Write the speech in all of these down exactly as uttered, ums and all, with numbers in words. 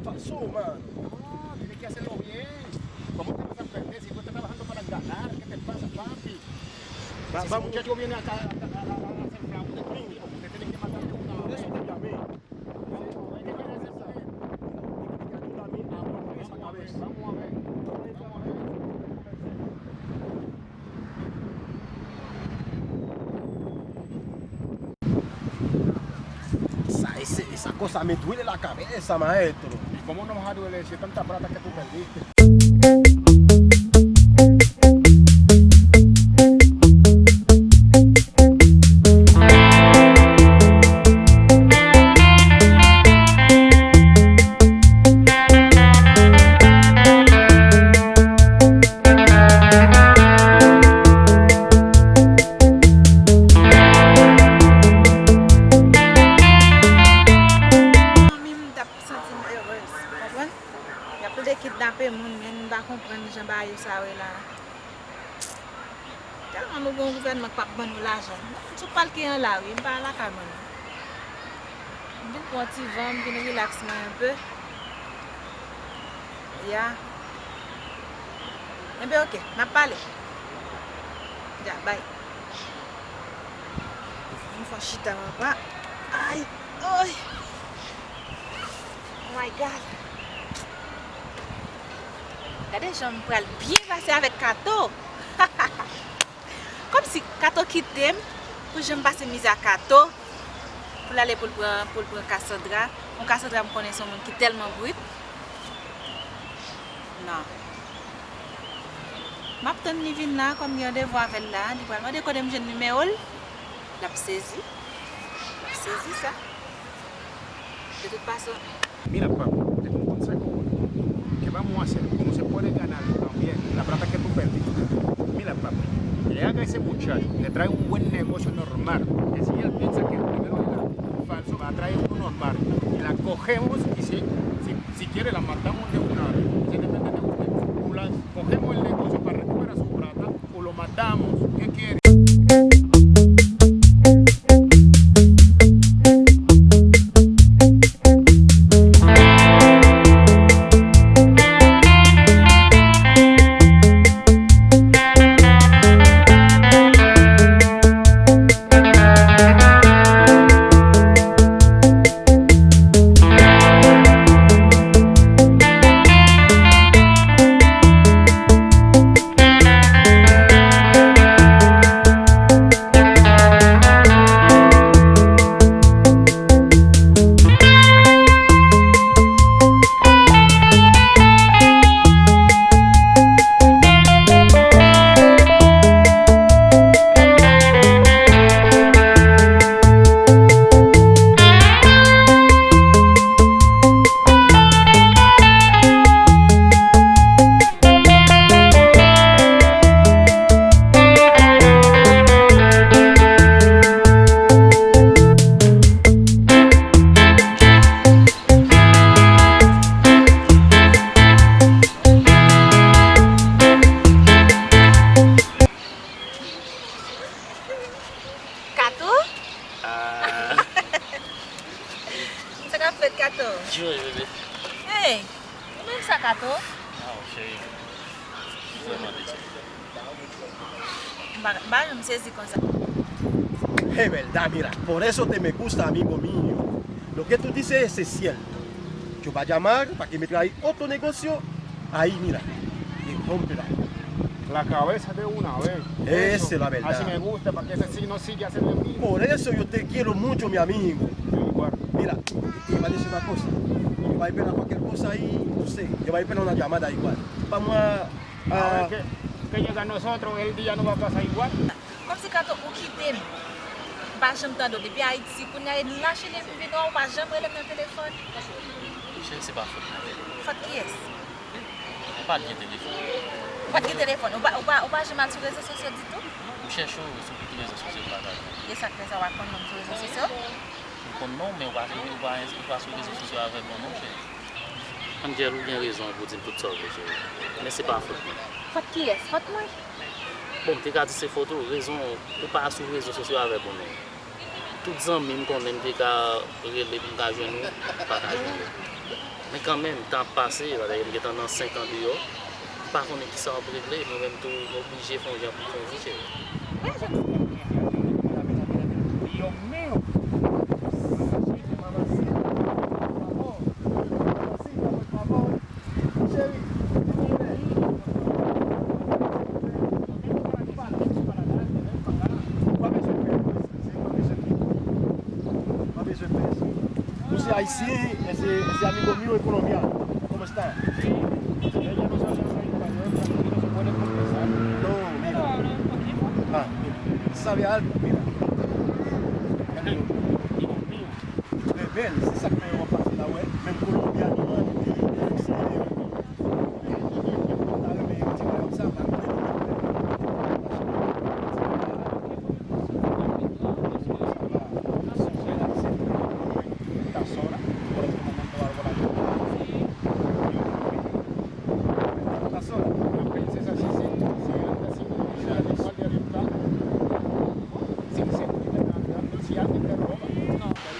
Pasó, mano. Ah, tiene que hacerlo bien. ¿Cómo te vas a perder? Si tú estás trabajando para ganar, ¿qué te pasa, papi? Si ese muchacho viene acá, acá, a, a, a hacer fraude, mínimo, usted tiene que matarlo de una vez. Por eso te llamé. Vamos a ver, vamos a ver, vamos a ver. Esa, ese, esa cosa me duele la cabeza, maestro. ¿Y cómo no vas a doler si es tanta plata que tú perdiste? Fanmi m t ap santi m erez, ou konprann? Y ap plede kidnape moun, men m pa konprann jan bagay yo sa yo ye la. Tèlman nou gen yon gouvènman k p ap ban nou lajan. M sou palke an la wi, m pa lakay mwen non. M vin pran ti van, m vin rilaks mwen enpe. Ya. Enben, oke, n ap pale. Ya, bay. M fè chita, papa. Ay, oy. Oh my God. Gade jan m pral byen pase avèk Kato. Kòmsi Kato kite m pou jan m pase mizè ak Kato. Pou l ale pou l pran, pou l pran Cassandra. Yon Cassandra m konnen se yon moun ki tèlman brit. Non. M ap tann li vin la, kòm gen randevou avè l la, li pral mande kote m jwenn nimewo l. L ap sezi. L ap sezi sa. De tout fason. Mira, papi, te doy un consejo bueno. Que vamos a hacer, como se puede ganar también la plata que tú perdiste. Mira, papi, le haga a ese muchacho, le trae un buen negocio normal, que si él piensa que el primero era falso, va a traer uno normal. Y la cogemos y si, si, si quiere la matamos de una vez. Eso depende de usted. O la cogemos el negocio para recuperar su plata, o lo matamos. ¿Qué quiere? Kato? Ah. Sa k ap fèt, Kato? Joy, bebe. Hey, ou menm sa, Kato? Ah, cheri. Vrèman dezole. M pa, m pa janm sezi konsa. Hey, Belda, mira, por eso te me gusta, amigo mío. Lo que tú dices es cierto. Yo voy a llamar para que me traiga otro negocio. Ahí, mira, y rompe la. La cabeza de una vez. Esa es la verdad. Así me gusta, para que ese sí no siga haciendo el mismo. Por eso yo te quiero mucho, mi amigo. Yo igual. Mira, y va a decir una cosa. Yo voy a esperar cualquier cosa ahí, no sé. Yo voy a esperar una llamada igual. Vamos a, a... A ver qué, qué llega a nosotros, el día no va a pasar igual. Kòmsi Kato ou kite m. M pa janm tande w depi Ayiti. Kounye a e nou lache depi m vin wè w, ou pa janm rele m nan telefòn. Cheri, se pa fòt mwen. Fòt kiyès? Ou pa t gen telefòn. Ou pa t gen telefòn. Ou pa, ou pa, ou pa janm al sou rezo sosyo ditou? M chèche w sou tout rezo sosyo, m pa ka jwenn ou. E sa k fè sa w pa konn non m sou rezo sosyo? M konn non w, men ou pa, ou pa, ou pa sou rezo sosyo avè m non, cheri. Angel, ou gen rezon pou di m tout sa w vle, cheri. Men se pa fòt mwen. Fòt kiyès? Fòt mwen? Bon, m te ka di se fòt ou, rezon ou pa sou rezo sosyo avè bon non. Tout zanmi m konnen m te ka rele pou m ka jwenn ou, m pa ka jwenn ou. Men kanmenm, tan ap pase, paske m gentan nan senk an deyò. M pa konnen kisa w ap regle, mwen menm tou, m oblije fè yon jan pou m fè yon vi, cheri. Dios mío. Mamacita, por favor. Mamacita, por favor. Cheri, silvouplè. Ou pa bezwen pè, ou pa bezwen pè. Ou se ayisyen, ese, ese amigo mío es colombiano. ¿Cómo está? No, mira. Ah, mira. ¿Sabe algo? Mira. Rebèl, se sa k fè yo ap pase la, wè. Menm kolonbyan yo an, li te eksteryè. Yo ta renmen ti wayòm sa, pa konnen.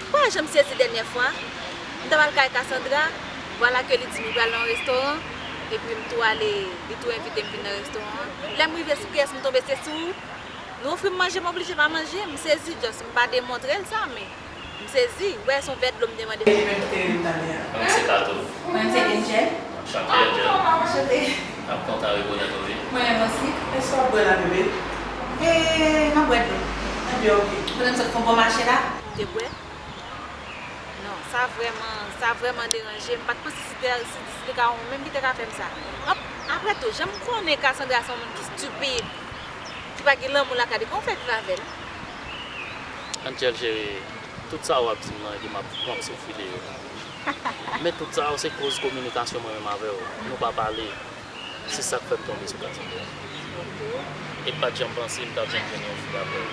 Ou pa wè jan m sezi dènyè fwa? M t ap al kay Cassandra, vwala ke li di m li pral nan yon restoran, epi m tou ale, li tou envite m vin nan restoran an. Lè m rive sou kiyès m tonbe, se sou ou. Nou ofri m manje, m oblije pa manje. M sezi, just m pa demontre l sa, men m sezi. Ou wè, se yon vè dlo m te mande. Li menm ki te rele m talè a. Kòman se ka tou? Mwen menm se Angel. Enchanté, Angel. Enchanté. M ap kontan rekonèt ou, wi. Mwen menm osi. E sa w ap bwè la, bebe? E, m ap bwè dlo. Ebyen, oke. Ou konnen m sot fè yon bon mache la? Te bwè? Non, sa vrèman, sa vrèman deranje m. M pa t panse si te, si, si te ka ou menm ki te ka fè m sa. Ap-, apre tou, jan m konnen Cassandra se yon moun ki stipid, ki pa gen lanmou lakay li, kòman w fè viv avè l? Angel cheri, tout sa w ap di m nan, epi m ap, m ap soufri de yo. Men tout sa yo se koz kominikasyon mwen menm avè w. Nou pa pale. Se sa k fè m tonbe sou Cassandra. E m pa t janm panse m t ap janm jwenn yon fi pareil.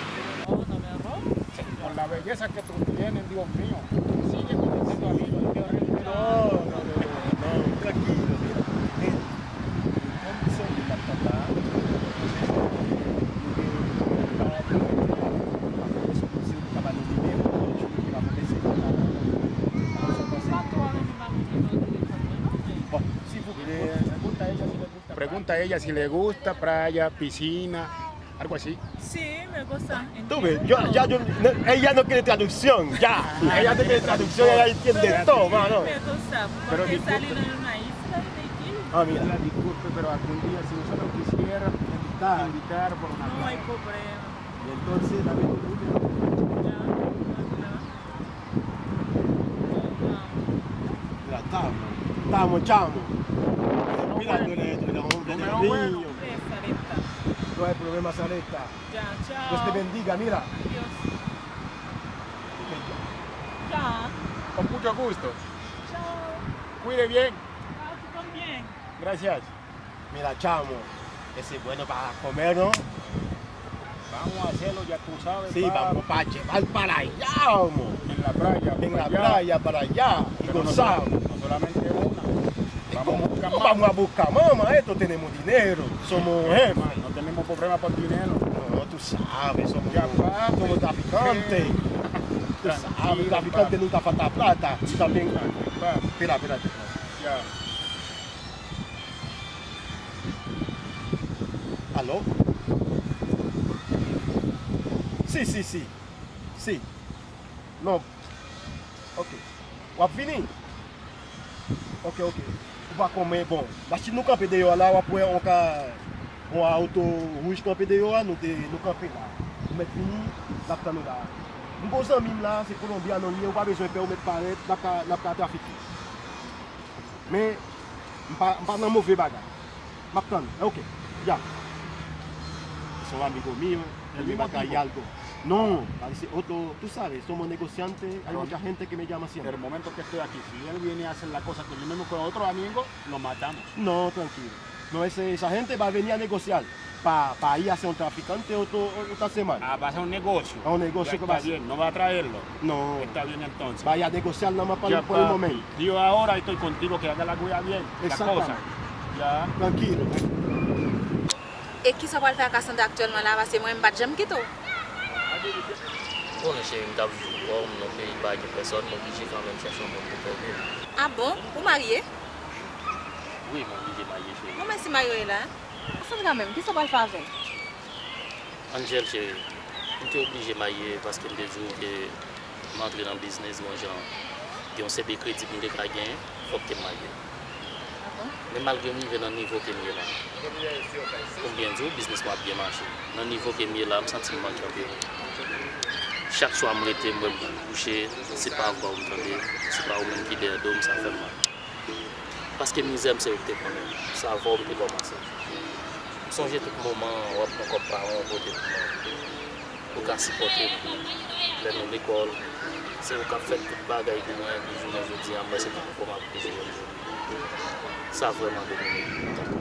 Con la belleza que tú tienes, Dios mío, sigue bendiciendo a mi. No, no, no, no, no, tranquilo, mira. Eh, eh, condición de la tata, Bon, si vous voulez, pregunta a ella si le gusta playa, piscina, algo así. Sí, me gusta. Tú ves, yo, ya yo, no, ella no quiere traducción, ya. Ella no quiere traducción, ella entiende todo, mano. Me gusta, porque salí de una isla y de aquí. Ah, mira. Disculpe, pero algún día si nosotros quisiéramos invitar por una playa. No hay problema. Y entonces, dame tu número. Ya, no hay problema. Mira, tamo, tamo, chamo. Mira, tú eres, tú eres un hombre de mío. No hay problema, Saleta. Ya, chao. Dios te bendiga, mira. Dios. Ya. Con mucho gusto. Chao. Cuide bien. Ah, tú también. Gracias. Mira, chamo, ese bueno para comer, ¿no? Vamos a hacerlo, ya tú sabes. Sí, vamos pa, pa, para allá, vamos. En la playa, en la playa, para allá. Y gozamos. No solamente una. Vamos a buscar más. Vamos a buscar más, maestro, tenemos dinero. Somos jefes. No tenemos problema por dinero. No, tú sabes, somos, somos traficantes. Tú sabes, traficantes nunca falta plata. Y también. Espera, espérate. Ya. Alo? Si, si, si. Si. Non. Ok. W ap vini? Ok, ok. Ou pa konn, men bon. Machin nou kanpe deyò a la, w ap wè yon ka, yon auto wouj kanpe deyò a, nou te, nou kanpe la. Ou mèt vini, n ap tann ou la. M gon zanmi m la, se Kolonbyan li ye, ou pa bezwen pè, ou mèt parèt, n ap ka, n ap ka trafike. Men, m pa, m pa nan move bagay. M ap tann. Ok. Ya. Son amigo mío, él me va a traer algo. No, parece otro, tú sabes, somos negociantes, hay mucha gente que me llama siempre. Pero el momento que estoy aquí, si él viene a hacer la cosa que yo mismo con otro amigo, lo matamos. No, tranquilo. No, ese, esa gente va a venir a negociar. Pa, pa ahí a ser un traficante otra, otra semana. Ah, va a ser un negocio. Es un negocio que va a hacer. No va a traerlo. No. Está bien entonces. Vaya a negociar nada más por el momento. Yo ahora estoy contigo, que haga la cosa bien, la cosa. Ya. Tranquilo. E kisa w pral fè ak Cassandra aktyèlman la? Paske mwen, m pa t janm kite w. Ou konnen, cheri, m t ap viv pou kò m nan peyi pa gen pèsòn, m oblije kanmenm chèche yon moun pou kò m. Ah bon? Ou marye? Wi, mwen oblije marye, cheri. Bon, men si marye w ye la. Sandra menm, kisa w pral fè avè l? Angel, cheri, m te oblije marye paske m te di w ke m antre nan biznis, bon jan, gen yon seri de kredi pou m te ka genyen, fòk ke m marye. Ah bon? Men malgre m rive nan nivo ke m ye la, pou m byen di w, biznis mwen ap byen mache. Nan nivo ke m ye la, m santi m manke anpil. Chak swa m rete, m wè m kouche, se pa vwa w m tande, se pa ou menm ki dèyè do m, sa fè m mal. Paske mizè m se ou ki te konnen, se avè w m te kòmanse. M sonje tout moman w ap pran kòb paran w pote pou mwen, pou ka sipòte m lè nou lekòl. Se ou k ap fè tout bagay pou mwen, epi jounen jodi a, m wè se tankou fò m ap kouri jodi. Sa vrèman domine m.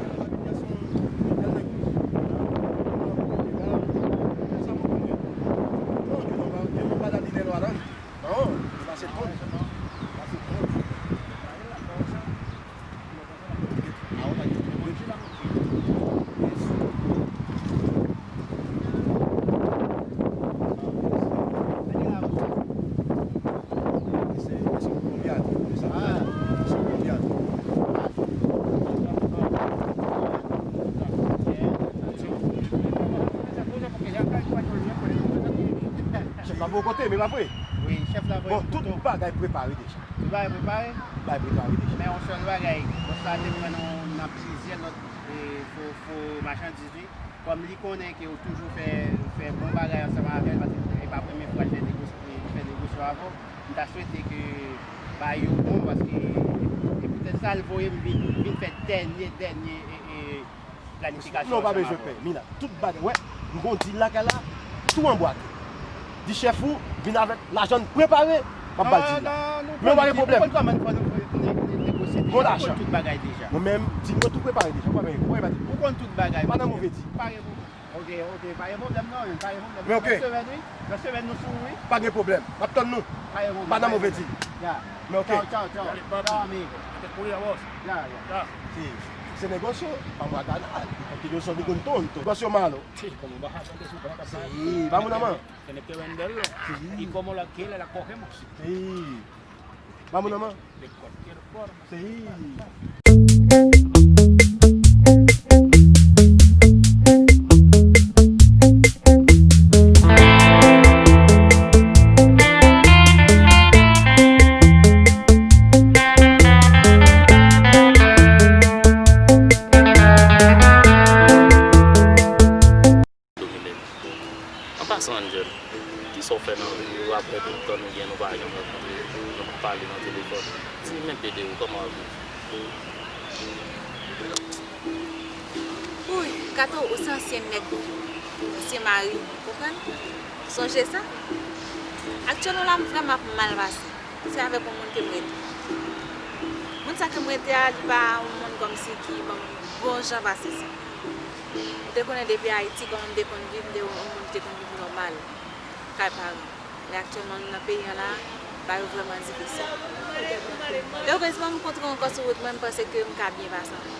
Chèf la bò kote, men pa vre. Wi, chèf la voye. Bon, tout bagay prepare deja. Tout bagay prepare? Bagay prepare deja. Men yon sèl bagay, bòs la te pran nou nan plizyè lòt, e, fo, fo machandiz, wi. Kòm li konnen ke ou toujou fè, fè bon bagay ansanm avè l, paske e pa premye fwa l fè negosy-, li fè negosye avè w, m ta swete ke bagay yo bon, paske e poutèt sa l voye m vin, vin fè dènye, dènye, e, e, planifikasyon ansanm avè w. Non, pa bezwen pè, Mina. Tout bagay, wè, m gon dil lakay la, tou anbwate. Di chèf ou, vin avèk lajan n prepare, m ap ba l dil la. Men pa gen pwoblèm. Ou konn kòman fò nou negosye deja. Ou konn tout bagay deja. Mwen menm, dil mwen tou prepare deja. Ou pa gen pwoblèm. Ou konn tout bagay. Pa nan move dil. Pa gen pwoblèm. Ok, ok, pa gen pwoblèm non, pa gen pwoblèm. Men ok. Nan semèn, wi. Nan semèn nou sou, wi. Pa gen pwoblèm. M ap tann nou. Pa gen pwoblèm. Pa nan move dil. Ya. Men ok. Tchaw, tchaw, tchaw. Tchaw, amigo. Mete kouri a bòs. Ya, ya. Ya. Se, se negosye, pa mwa kanal. Anpil yo sòti konn tonton. Negosye malo. Si, como vas a hacer que su placa? Si, vamos nomás. Tienes que venderlo. Sí. Y como lo alquila, la cogemos. Si. Vamos nomás. De cualquier forma. Si. Domine. An pasan, Angel, kisa w fè nan vi w apre tout tan nou gen, nou pa janm rankontre, nou pa pale nan telefòn? Di m enpe de ou, kòman w ap viv? Woy, Kato, ou se ansyen nèg mwen, ansyen mari m, ou konprann? Sonje sa? Aktyèlman la, m vrèman ap mal pase. Se avèk yon moun ke m rete. Moun sa ke m rete a, li pa yon moun kòmsi ki ban m bon jan pase sa. M te konnen depi Ayiti, kòman m te konn viv, m te yon moun ki te konn viv nòmal, kay paran. Men aktyèlman, nou nan peyi an la, bagay yo vrèman difisil. Erezman, m kontre yon kò sou wout mwen, m panse ke m ka byen pase ankò.